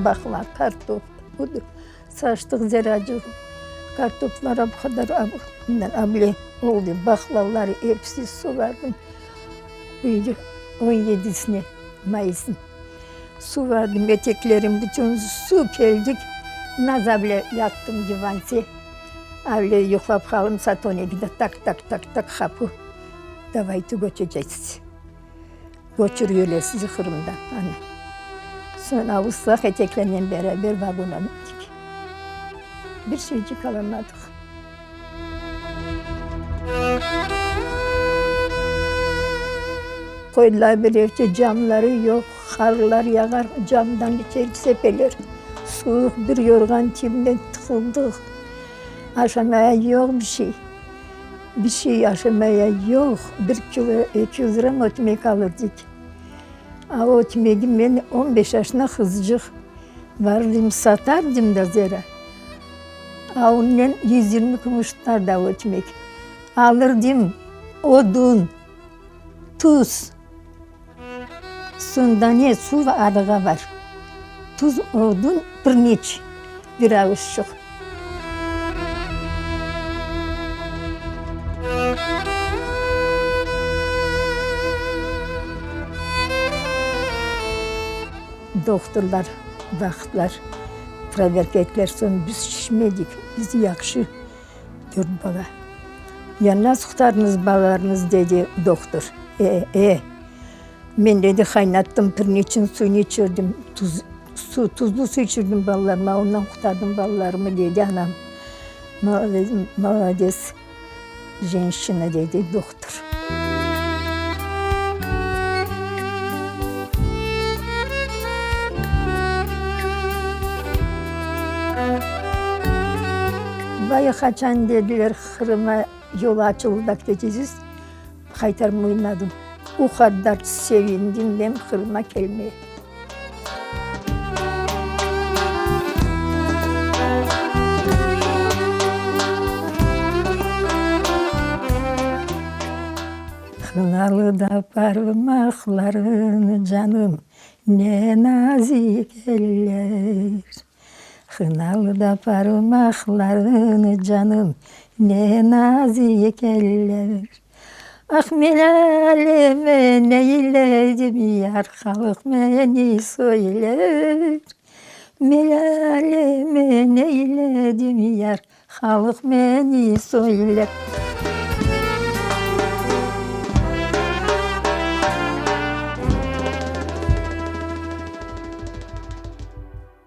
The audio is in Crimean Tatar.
Baqla, kartof, saçtıq zeracıq, kartoflar o qadar able oldı, baqlalar episi suvardım. Büyüdi, on yedisine mayısın. Suvardım eteklerim, bütün suv keldik, nazable yattım divante, avle yuqlap qaldım, saat on ekide tak-tak-tak-tak qapu, davayte köçecektiz. Köçürüyorlar sizi Qırımdan, ana. Soñ ıslaq eteklernen beraber vagona mindik. Bir şeycik alamadıq. Qoydılar bir evge, camları yoq, qarlar yağar, camdan içeri sepeler. Suvuq, bir yorğan tibine tıqıldıq. Aşamaya yoq bir şey. Bir şey aşamaya yoq, bir kilo, 200 gramm ötmek alırdık. A o ötmegi men on beş yaşında qızcıq vardım, satardım da zera. A onnen 120 kümüş tutar da ötmek. Alırdım odun, tuz, soñ da ne, suv arığa bar. Tuz, odun, pirniç, bir avuşçıq. Dohturlar baqtılar, proverka ettiler, soñ biz şişmedik, biz yahşı, dört bala. Ya nasıl qurtardıñız balalarıñız, dedi dohtur. E, e, men, dedi, qaynattım pirniçniñ suyunı içirdim, tuz, su, tuzlu su içirdim balalarıma, ondan qurtardım balalarımı, dedi anam. Molodets, jenşçina, dedi dohtur. Vay, qaçan dediler, Qırımğa yol açıldı da ketesiz, qaytarma oynadım. O qadar sevindim men Qırımğa kelmeye. Hınalı da parmaqların, canım, ne nazik eller. Hınalı da parmaqların, canım, ne nazik eller. Ah, men aleme neyledim, yar, halq meni söyler. Men aleme neyledim, yar, halq meni söyler.